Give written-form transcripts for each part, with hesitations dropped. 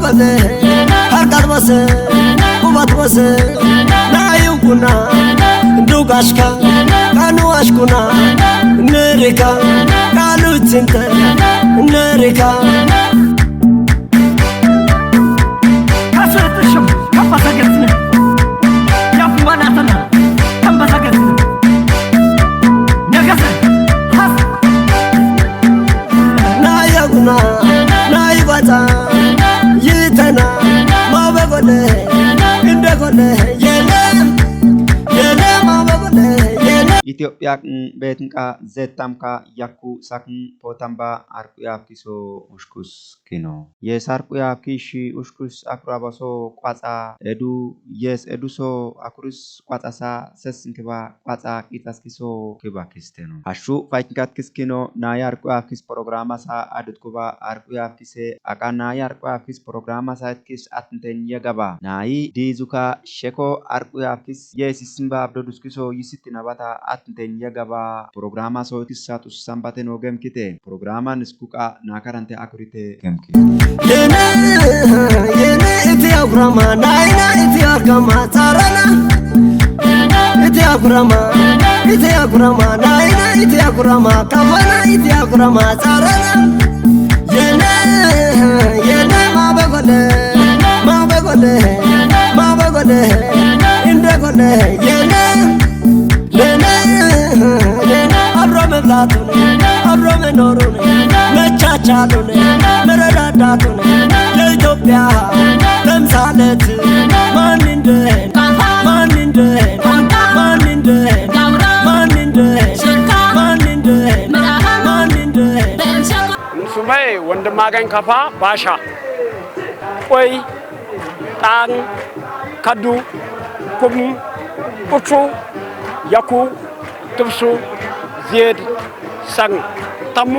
ማበጎለ አርቃልቦሰ ቁባትቦሰ ናዩንኩና ዱጋሽካ ቃኑዋሽኩና ንሪካ ቃሉትንተ ንሪካ ካስጥሽም ከበሰገዝን ያፍማናተና ከበሰገዝን ነገሰ ሀስ ናየጉና ናይባጣ ይተና ማበጎለ እንደጎለ የለም የለም ማበጎለ የለም። ኢትዮጵያ ቤትንቃ ዘታምካ ያኩ ሳክን ፖታምባ አርቁያኪሶ ውሽኩስ ኪኖ የሳርቁያኪሽ ውሽኩስ አኩራባሶ ቋጻ ኤዱ የስ ኤዱሶ አኩርስ ቋጻሳ ሰስንክባ ቋጻ ቂጣስኪሶ ክባ ኪስቴኖ ሀሹ ፋይኪንካት ኪስኪኖ ናያ አርቁያኪስ ፕሮግራማሳ አድትኩባ አርቁያኪሴ አቃ ናያ አርቁያኪስ ፕሮግራማሳ ኪስ አትንተን የገባ ናይ ዲዙካ ሸኮ አርቁያኪስ የሲስንባ አብዶዱስኪሶ ይስት ነባታ አትንተን የገባ ፕሮግራማ ሶኪሳ ጡሳንባቴ ኖ ገምኪቴ ፕሮግራማን እስኩቃ ናከረንቴ አኩሪቴ ገምኪ የነ የነ እቲ አኩራማ ናይና እቲ አርካማ ጻረና እቲ አኩራማ እቲ አኩራማ ናይና እቲ አኩራማ ካፋና እቲ አኩራማ ጻረና የነ የነ ማበጎለ ማበጎለ ማበጎለ እንደጎለ የነ ለነ ለነ አብሮ መብላቱን አብሮ መኖሩን መቻቻሉን መረዳዳቱን ለኢትዮጵያ ተምሳሌት ማን እንደን ማን እንደን ማን እንደን ማን እንደን ማን እንደን ማን እንደን ሱሜ ወንድማገኝ ከፋ ባሻ ቆይ ጣን ከዱ ኩም ቁቹ የኩ ትብሱ ዜድ ሰን ተሙ።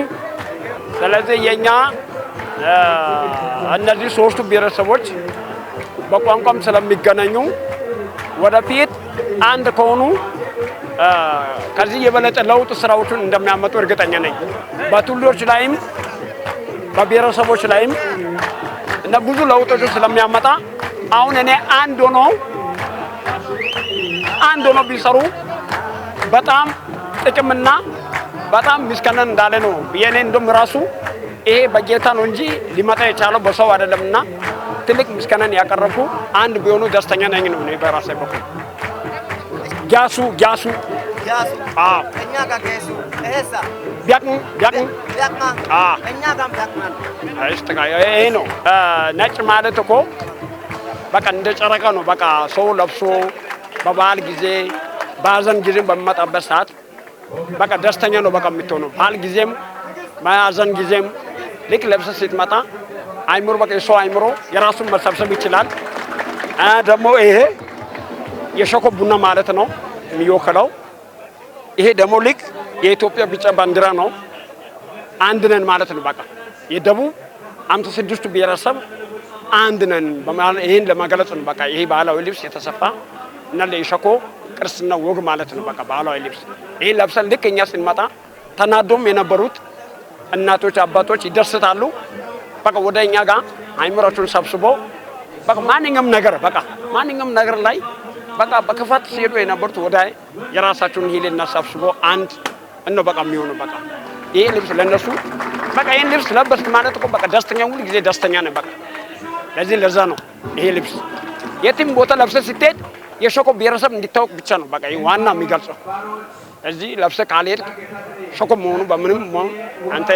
ስለዚህ የኛ እነዚህ ሶስቱ ብሔረሰቦች በቋንቋም ስለሚገናኙ ወደፊት አንድ ከሆኑ ከዚህ የበለጠ ለውጥ ስራዎችን እንደሚያመጡ እርግጠኛ ነኝ። በትውልዶች ላይም በብሔረሰቦች ላይም እና ብዙ ለውጦች ስለሚያመጣ አሁን እኔ አንድ ሆኖ ቢሰሩ በጣም ጥቅምና በጣም ምስጋና እንዳለ ነው። የኔ እንደውም ራሱ ይሄ በጌታ ነው እንጂ ሊመጣ የቻለው በሰው አይደለምና ትልቅ ምስጋናን ያቀረብኩ አንድ ቢሆኑ ደስተኛ ነኝ ነው እኔ በራሴ በኩል። ጃሱ ጃሱ። ጃሱ። አዎ። እኛ ጋር ጌሱ ይሄሳ? ቢያቅም ቢያቅም። ቢያቅማ። አዎ። እኛ ጋርም ቢያቅማ ነው። አይስጥቃ ይሄ ነው። ነጭ ማለት እኮ በቃ እንደ ጨረቃ ነው። በቃ ሰው ለብሶ በበዓል ጊዜ በሀዘን ጊዜም በሚመጣበት ሰዓት በቃ ደስተኛ ነው በቃ የምትሆነው። በዓል ጊዜም በሀዘን ጊዜም ልክ ለብሰህ ስትመጣ አይምሮ በቃ የሰው አይምሮ የራሱን መሰብሰብ ይችላል። ደግሞ ይሄ የሸኮ ቡና ማለት ነው የሚወክለው። ይሄ ደግሞ ልክ የኢትዮጵያ ቢጫ ባንዲራ ነው። አንድ ነን ማለት ነው። በቃ የደቡብ 56ቱ ብሔረሰብ አንድ ነን በማለት ይሄን ለመግለጽ ነው። በቃ ይሄ ባህላዊ ልብስ የተሰፋ እና ለሸኮ ቅርስና ወግ ማለት ነው። በቃ ባህላዊ ልብስ ይሄን ለብሰን ልክ እኛ ስንመጣ ተናዶም የነበሩት እናቶች፣ አባቶች ይደሰታሉ። በቃ ወደ እኛ ጋር አይምሮአቸውን ሰብስቦ በቃ ማንኛውም ነገር ላይ በቃ በክፋት ሲሄዱ የነበሩት ወደ የራሳቸውን ሂልና ሰብስቦ አንድ እነው በቃ የሚሆኑ በቃ ይሄ ልብስ ለነሱ በቃ ይሄን ልብስ ለበስክ ማለት እኮ በቃ ደስተኛ ሁሉ ጊዜ ደስተኛ ነህ። በቃ ለዚህ ለዛ ነው ይሄ ልብስ የትም ቦታ ለብሰህ ስትሄድ የሸኮ ብሔረሰብ እንዲታወቅ ብቻ ነው በቃ ይሄ ዋና የሚገልጸው። እዚህ ለብሰህ ካልሄድክ ሸኮ መሆኑ በምንም አንተ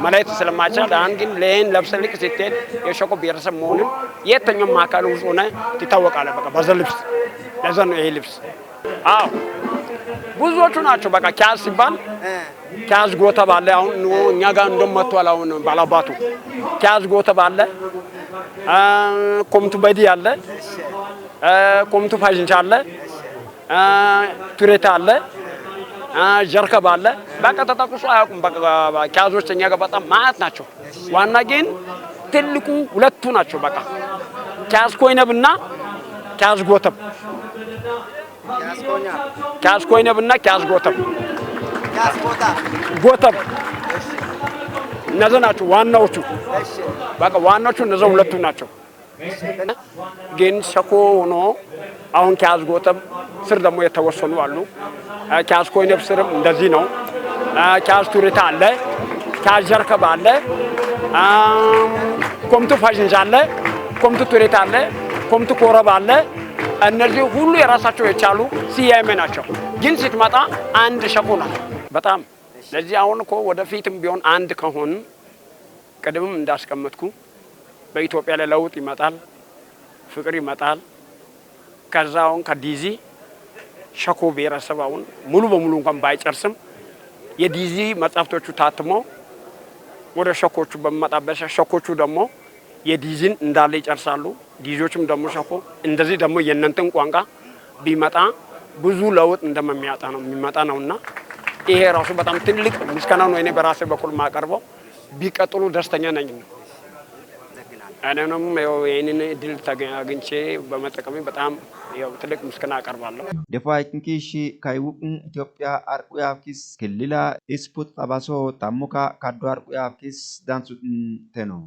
መለየት ስለማይቻል፣ አሁን ግን ለይህን ለብሰህ ልክ ስትሄድ የሸኮ ብሔረሰብ መሆኑን የትኛውም አካል ውስጥ ሆነ ትታወቃለህ። በቃ በዛ ልብስ ለዛ ነው ይሄ ልብስ። አዎ፣ ብዙዎቹ ናቸው። በቃ ኪያዝ ሲባል ኪያዝ ጎተብ አለ። አሁን እኛ ጋር እንደውም መጥቷል። አሁን ባላባቱ ኪያዝ ጎተብ አለ፣ ኮምቱ በዲ አለ፣ ኮምቱ ፋሽንቻ አለ፣ ቱሬታ አለ፣ ጀርከብ አለ። በቃ ተጠቅሶ አያውቁም። በቃ ኪያዞች እኛ ጋር በጣም ማአት ናቸው። ዋና ግን ትልቁ ሁለቱ ናቸው። በቃ ኪያዝ ኮይነብና ኪያዝ ጎተብ፣ ኪያዝ ኮይነብና ኪያዝ ጎተብ። ኪያዝ ቦታ ጎተብ። እነዚህ ናቸው ዋናዎቹ። በቃ ዋናዎቹ እነዚህ ሁለቱ ናቸው። ግን ሸኮ ሆኖ አሁን ኪያዝ ጎተብ ስር ደግሞ የተወሰኑ አሉ። ኪያዝ ኮይነብ ስርም እንደዚህ ነው። ኪያዝ ቱሪታ አለ፣ ኪያዝ ጀርከብ አለ፣ ኮምቱ ፋሽንስ አለ፣ ኮምቱ ቱሪታ አለ፣ ኮምቱ ኮረብ አለ። እነዚህ ሁሉ የራሳቸው የቻሉ ስያሜ ናቸው። ግን ስትመጣ አንድ ሸኮ ናት። በጣም ለዚህ አሁን እኮ ወደፊትም ቢሆን አንድ ከሆን ቅድምም እንዳስቀመጥኩ በኢትዮጵያ ላይ ለውጥ ይመጣል፣ ፍቅር ይመጣል። ከዛ አሁን ከዲዚ ሸኮ ብሔረሰብ አሁን ሙሉ በሙሉ እንኳን ባይጨርስም የዲዚ መጽሐፍቶቹ ታትሞ ወደ ሸኮቹ በሚመጣበት ሸኮቹ ደግሞ የዲዚን እንዳለ ይጨርሳሉ። ዲዞችም ደግሞ ሸኮ እንደዚህ ደግሞ የእነንትን ቋንቋ ቢመጣ ብዙ ለውጥ እንደሚያጣ ነው የሚመጣ ነውና ይሄ ራሱ በጣም ትልቅ ምስጋና ነው። እኔ በራሴ በኩል ማቀርበው ቢቀጥሉ ደስተኛ ነኝ ነው። እኔንም ይህንን እድል አግኝቼ በመጠቀሜ በጣም ያው ትልቅ ምስጋና አቀርባለሁ። ደፋይkinkishi kaiwuqin Itoophiyaa arquyaafkis killila isput xabaso tammuka kaddo arquyaafkis dansudhin teno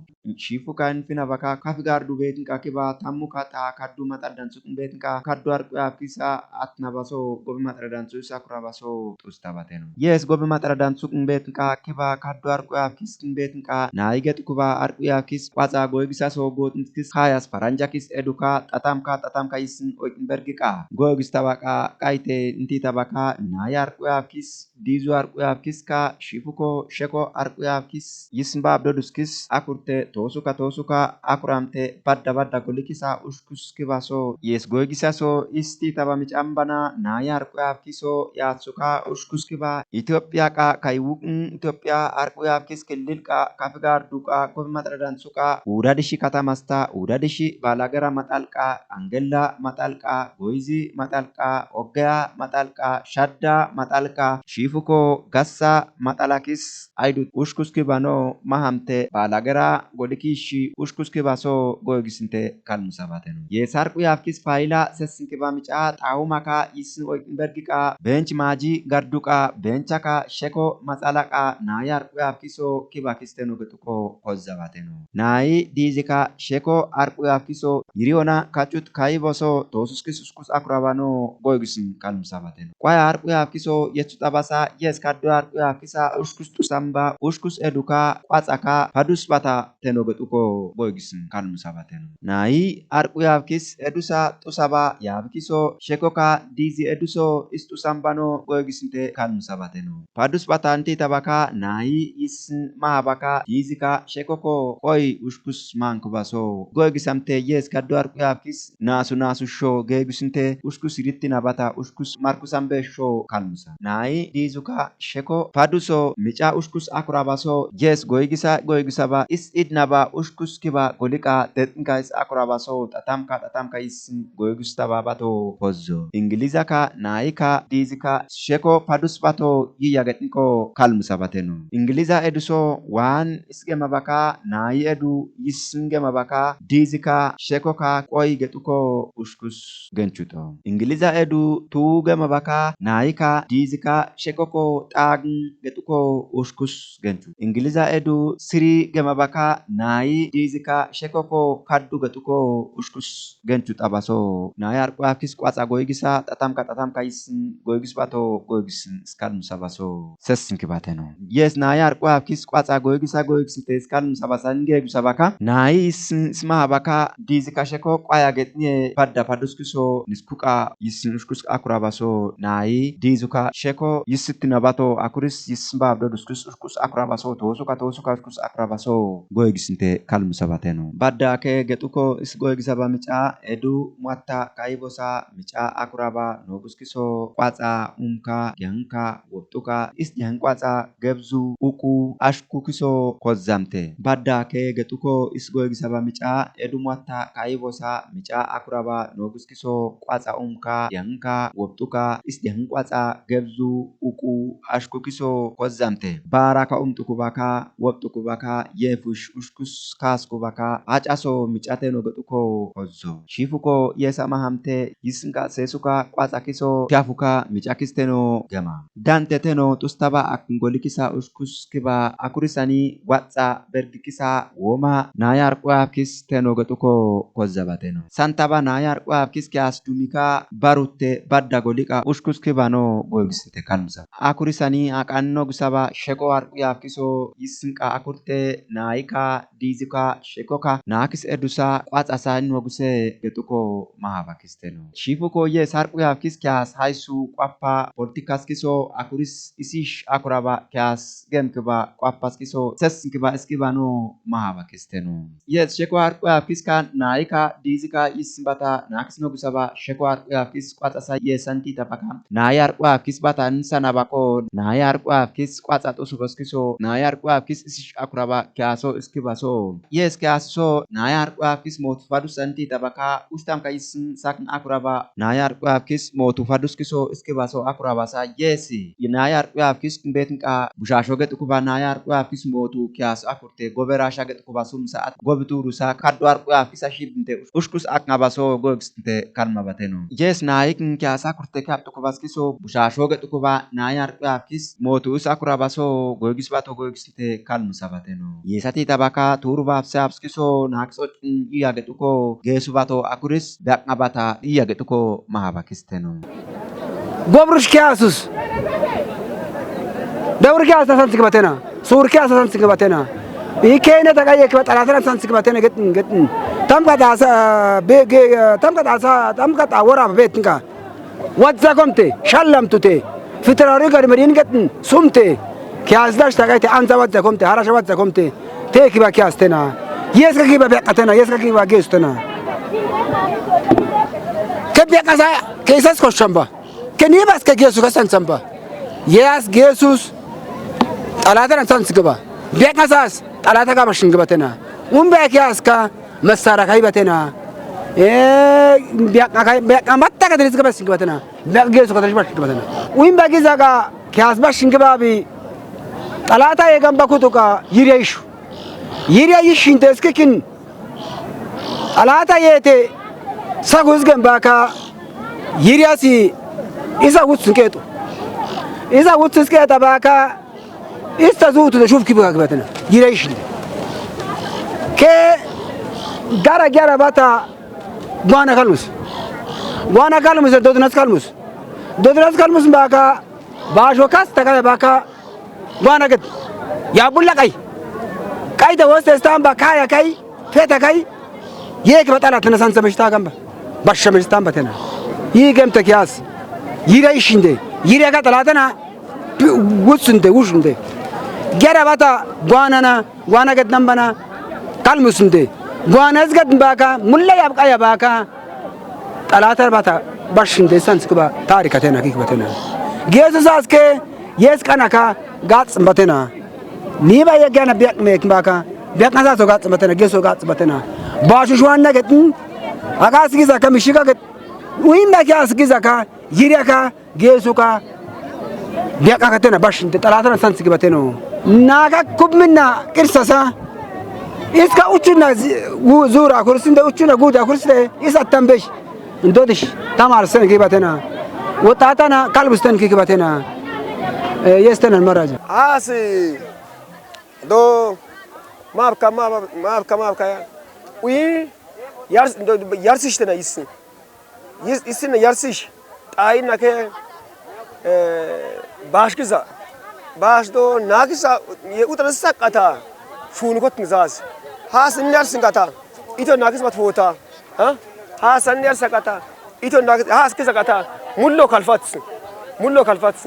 shifuka infinabaka kafigardu beetinka kiba tammuka taa kaddu maxar dansuqin beetinka kaddo arquyaafkisa atnabaso gobi maxara dansu isa kurabaso xustabateno yes gobi maxara dansuqin beetinka kiba kaddo arquyaafkis beetinka naayigex kuba arquyaafkis qaxa goygisaso gootinskis kaayas faranjakis eduka xatamka xatamka yisin oyqinbergiqa goygis tabaqa qayte inti tabaka naay arquyaafkis diizu arquyaafkiska shifuko sheko arquyaafkis yisnba abdoduskis akurte toosuka toosuka akuramte badda badda golikisa ushkus kibaso yes goygisaso isti taba micambana naay arquyaafkiso yaatsuka ushkus kiba ኢትዮጵያ ቃ kaiwuqin ኢትዮጵያ arquyaafkis ክልል qa kafigaarduqa gobi maxaradansuqa ውዳድሺ ከተማስታ ውዳድሺ ባላገራ መጣልቃ አንገላ መጣልቃ ጎይዚ መጣልቃ ኦገያ መጣልቃ ሻዳ መጣልቃ ሺፉኮ ገሳ መጣላኪስ አይዱ ushkuski bano mahamte balagera golikishi ushkuski baso goygisinte kalmusabateno yesarquyaafkis fayila sesinkiba mica xaawumaka yisin oyqinbergiqa bench maaji garduqa benchaka sheko maxalaqa nayi arquyaafkiso kibakisteno getuko kozzabateno nayi diizika sheko arquyaafkiso yiriona kacut kayiboso toosuskis uskus akurabano goygisin kalmusabateno qoya arquyaafkiso yetsu xabasa yes kaddo arquyaafkisa ushkus xusamba ushkus eduka qaxaka padus bata teno getuko goygisin kalmusabateno nayi arquyaafkis edusa xusaba yaabkiso shekoka diizi eduso isxusambano goygisinte kalmusabateno padus bata inti tabaka nayi yisin mahabaka diizika shekoko qoy ushkus mankubaso goygisamte yes kaddo arquyaafkis naasu naasu sho geegisinte ushkus rittinabata ushkus markusambe sho kalmusa nayi diizuka sheko paduso mica ushkus akurabaso yes goygisa goygisaba is idnaba ushkus kiba goliqa dexinka is akurabaso xatamka xatamka is goygistababato pozzo ingilizaka nayika diizika sheko padus bato yiyagetinko kalmusabateno ingiliza eduso waan isgemabaka nayi edu yisingemabaka diizika shekoka qoy getuko ushkus genchuto ingiliza edu tuugemabaka nayika diizika shekoko xaagn getuko ushkus genchu ingiliza edu siri gemabaka nayi diizika shekoko kaddu getuko ushkus genchu xabaso nayi arquyaafkis qaxa goygisa xatamka xatamka yisin goygis bato goygisin iskalmusabaso sessinkibateno yes nayi arquyaafkis qaxa goygisa goygisinte iskalmusabasa ingeegusabaka nayi isin ismahabaka diizika sheko qaya getniye badda paduskiso niskuqa yisin ushkus akurabaso nayi diizuka sheko yisitinabato akuris yisinbaabdoduskus ushkus akurabaso toosuka toosuka ushkus akurabaso goygisinte kalmusabateno badda ke getuko is goygisaba mica edu muatta kaibosa mica akuraba noguskiso qaxa umka yanka wobtuka is yanqaxa gebzu uku ashkukiso kozzamte badda ke getuko is ጎይግሰባ ሚጫ ኤዱሟታ ካይቦሳ ሚጫ አኩራባ ኖጉስኪሶ ቋጻ ኡምካ የንካ ወብጡካ ኢስ የህን ቋጻ ገብዙ ኡቁ አሽኩኪሶ ኮዛምቴ ባራካ ኡምጡኩባካ ወብጡኩባካ የፉሽ ኡሽኩስ ካስኩባካ አጫሶ ሚጫቴ ኖገጡኮ ኮዞ ሺፉኮ የሰማሃምቴ ይስንቃ ሴሱካ ቋጻኪሶ ሻፉካ ሚጫኪስቴኖ ገማ ዳንቴቴኖ ጡስተባ አክንጎሊኪሳ ኡሽኩስ ኪባ አኩሪሰኒ ዋጻ በርግኪሳ ወማ ናያርቁያፍኪስ ቴኖገጡኮ ኮዘባቴኖ ሳንታባ ናያርቁያፍኪስ ኪያስዱሚካ ባሩቴ ባዳጎሊቃ ኡሽኩስ ኪባኖ ጎይግስቴ ካልምሳ አኩሪሰኒ አቃኖ ጉሰባ ሸቆ አርቁያፍኪሶ ይስንቃ አኩርቴ ናይካ ዲዚካ ሸቆካ ናክስ ኤዱሳ ቋጻሳ ንወጉሴ ገጡኮ ማሃባኪስቴኖ ሺፉኮ የሳርቁያፍኪስ ኪያስ ሃይሱ ቋፓ ፖለቲካስኪሶ አኩሪስ ኢሲሽ አኩራባ ኪያስ ገምክባ ቋፓስኪሶ ሰስንክባ እስኪባኖ ማሃባኪስቴኖ የስ ሸቆ አርቁያፍኪስ ካ ናይካ ዲዚካ ይስንባታ ናክስ ነጉሰባ ሸቆ አርቁያፍኪስ ቋጻሳ የሰንቲ ተባካ ናይ አርቁያፍኪስ ባታ እንሰናባኮ ናይ አርቁያፍኪስ ቋጻ ጡሱበስኪሶ ናይ አርቁያፍኪስ ኢሲሽ አኩራባ ኪያሶ እስኪባሶ የስ ኪያስሶ ናይ አርቁያፍኪስ ሞቱፋዱ ሰንቲ ተባካ ውስታም ከይስን ሳክን አኩራባ ናይ አርቁያፍኪስ ሞቱፋዱስ ኪሶ እስኪባሶ አኩራባሳ የሲ ናይ አርቁያፍኪስ ቤትንቃ ቡሻሾ ገጥኩባ ናይ አርቁያፍኪስ ሞቱ ኪያስ አኩርቴ ጎበራሻ ገጥኩባ ሱምሳ ጎብቱሩሳ ካዶ አርቁያፍኪስ አሺብንቴ ኡሽኩስ አቅናባሶ ጎግስትንቴ ካልማባቴኖ የስ ናይክን ኪያስ አኩርቴ ካፕጥኩባስኪሶ ቡሻሾ ገጥኩባ ናይ አርቁያፍኪስ ሞቱስ አኩራባሶ ጎግስ ባቶ ጎግስትንቴ ካልሙሳባቴኖ የሳቲ ተባካ ቱሩባፍሰ አብስኪሶ ናክሶጭን እያገጡኮ ጌሱባቶ አኩሪስ ዳቅናባታ እያገጡኮ ማሃባኪስቴኖ ጎብሩሽ ኪያሱስ ደብር ኪያስ ተሰንስክበቴና ሱር ኪያስ ተሰንስክበቴና ይኬነ ተቀየክ በጠላትና ተሰንስክበቴና ገጥን ገጥን ተምቀጣሳ ቤጌ ተምቀጣሳ ተምቀጣ ወራ ቤትንካ ወዛ ኮምቴ ሸለምቱቴ ፍትራሪ ገድመዲን ገጥን ሱምቴ ኪያስዳሽ ተቀይቴ አንዛ ወዛ ኮምቴ ሀራሽ ወዛ ኮምቴ ቴኪባ ኪያስቴና የስከ ኪባ በቀተና የስከ ኪባ ጌስቴና ከቢያቀሳ ከይሰስ ኮሸምባ ከኒባስ ከጌሱ ከሰንሰምባ የያስ ጌሱስ ጠላተን አንሳንስግባ ቢያቀሳስ ጠላተ ጋር በሽንግበተና ኡምቢያኪያስካ መሳራ ካይበተና ቢያቃ ማታ ከተሪስ ገባ ሽንግበተና ቢያቅ ጌሱ ከተሪስ በሽንግበተና ኡምባ ጊዛጋ ኪያስ በሽንግባቢ ጠላታ የገንባ ኩቱቃ ይሪያይሹ ይሪያይሽ እንተስክክን ጠላታ የቴ ሳጉዝ ገንባካ ይሪያሲ ኢዛ ውትስንቄጡ ኢዛ ውትስንቄጣ ባካ ኢስታ ዙቱ ተሹፍ ኪባ ግበተና ይሪያይሽ ከ ጋራ ጋራ ባታ ጓና ካልሙስ ጓና ካልሙስ ዶድናስ ካልሙስ ዶድናስ ካልሙስ ባካ ባሾ ካስ ተካለ ባካ ጓና ገት ያቡላ ቀይ ቀይ ተወስተ ስታምባ ካያ ቀይ ፌተ ቀይ የክ በጣላት ተነሳን ሰመሽታ ገንባ ባሸመሽታም በተና ይገም ተኪያስ ይራይሽ እንደ ይሪያጋ ጠላተና ውስንደ ውሽንደ ገረባታ ጓናና ጓና ገድናምባና ካልሙስንደ ጓናዝ ገድን ባካ ሙላ ያብቃ ያባካ ጠላተ ባታ ባሽንደ ሰንስክባ ታሪከተና ኪክበተና ጌሱሳስከ የስ ቀናካ ጋጽ በተና ኒባ የጋና ቢያቅ ሜክ ባካ ቢያቅናሳሶ ጋጽ በተና ጌሶ ጋጽ በተና ባሹሽዋና ገጥን አቃስ ጊዛ ከምሽጋ ገጥ ወይም ባኪያስ ጊዛካ ይሪያካ ጌሱካ ቢያቃ ከተና ባሽንተ ጠላተና ሳንስ ግበቴ ነው ናካ ኩብምና ቅርሰሳ እስከ ኡቹና ዙራ ኩርስንደ ኡቹና ጉዳ ኩርስደ ኢሳተንበሽ እንዶድሽ ተማርሰን ግበቴና ወጣታና ካልብስተን ግበቴና የስተነን መራጃ አስ ዶ ማብካ ማብካ ማብካ ኡይ ያርስ ያርስሽተና ይስን ይስን ያርስሽ ጣይና ከ ባሽግዛ ባሽዶ ናግሳ የኡጥረሳ ቃታ ፉንኮት ንዛዝ ሃስ እንያርስን ቃታ ኢቶ ናግስ ባትፎታ ሃስ እንያርስ ቃታ ኢቶ ናግስ ሃስ ከዛ ቃታ ሙሎ ካልፋትስ ሙሎ ካልፋትስ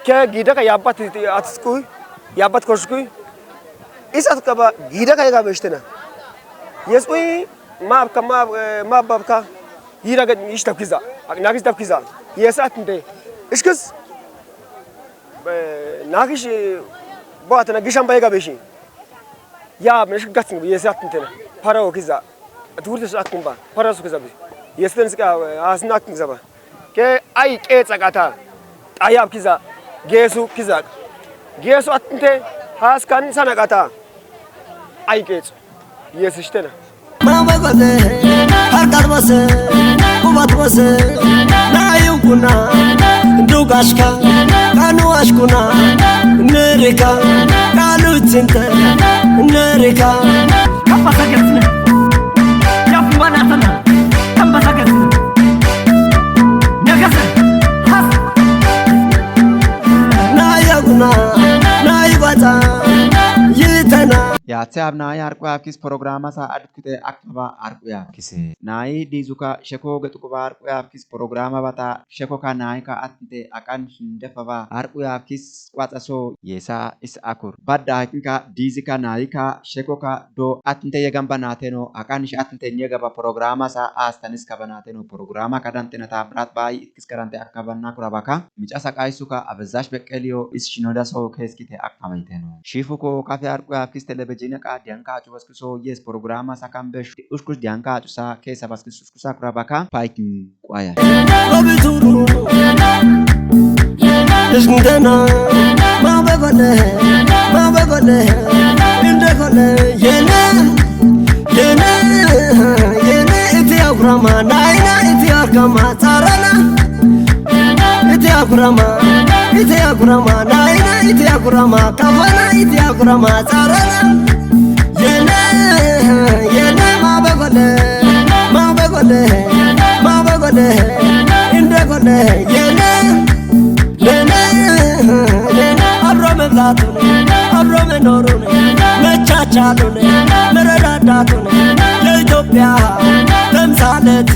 ከጊደካ ያባት አትስኩ ያባት ኮሽኩ ኢሳት ቀባ ጊደካ የጋበሽተና የስኡይ ማብካ ማባብካ ይራገ ይሽታብኪዛ ናግስ ታብኪዛ የሰዓት እንደ እሽክስ ናግሽ ቦአተና ግሻን ባይጋበሽ ያ ምሽጋት የሳትንተና ፓራው ኪዛ ትውርስ አኩምባ ፓራሱ ኪዛ የስተንስ አስናክ ዘባ ከ አይ ቄጸቃታ ጣያብ ኪዛ ጌሱ ኪዛ ጌሱ አትንተ ሃስካን ሰነቃታ አይ ቄጽ የስሽተና ማበጎለ ሀርቃርበሰ ቁባትበሰ ናዩኩና ዱጋሽካ ካኑዋሽኩና ንሪካ ቃሉትንተ ንሪካ ከፈሰገስነ ያፍዋናተና ከንበሰገስነ ነገሰ ሀስ ናየጉና ናይጓፃ ይተና ያትያብ ናይ አርቆያብኪስ ፕሮግራማሳ አድኩቴ አክፈባ አርቆያብኪስ ናይ ዲዙካ ሸኮ ገጥቁባ አርቆያብኪስ ፕሮግራማ ባታ ሸኮካ ናይካ አትንቴ አቃን ሽንደፈባ አርቆያብኪስ ቋጸሶ የሳ ኢስ አኩር ባዳ ሀኪንካ ዲዚካ ናይካ ሸኮካ ዶ አትንቴ የገንባ ናቴኖ አቃን ሽ አትንቴ የገባ ፕሮግራማሳ አስተንስ ከበናቴኖ ፕሮግራማ ከዳንቴነታ ብራት ባይ ኢትክስ ከዳንቴ አካባና ኩራባካ ሚጫሳ ቃይሱካ አበዛሽ በቀሊዮ ኢስ ሽኖዳሶ ኬስኪቴ አካባይቴኖ ሺፉኮ ካፌ አርቆያብኪስ ቴሌቪዥን ቃ ዲያንካ አጩ በስክሶ የስ ፕሮግራማ ሳካምበሽ ኡሽኩሽ ዲያንካ አጩሳ ኬሳ ባስክስ ኡሽኩሳ ኩራባካ ፓይኪን ቋያ በብቱሩ እስንተና ማበጎለ ማበጎለ እንደጎለ የነ የነ የነ እቲ አኩራማ ናይና እቲ አርካማ ጻራና እቲ አኩራማ እቲ አኩራማ ናይና እቲ አኩራማ ካፋና እቲ አኩራማ ጻራና የነ የነ ማበጎለ ማበጎለ ማበጎለ እንደጎለ የነ ለነ ለነ አብሮ መብላቱን አብሮ መኖሩን መቻቻሉን መረዳዳቱን ለኢትዮጵያ ተምሳሌት።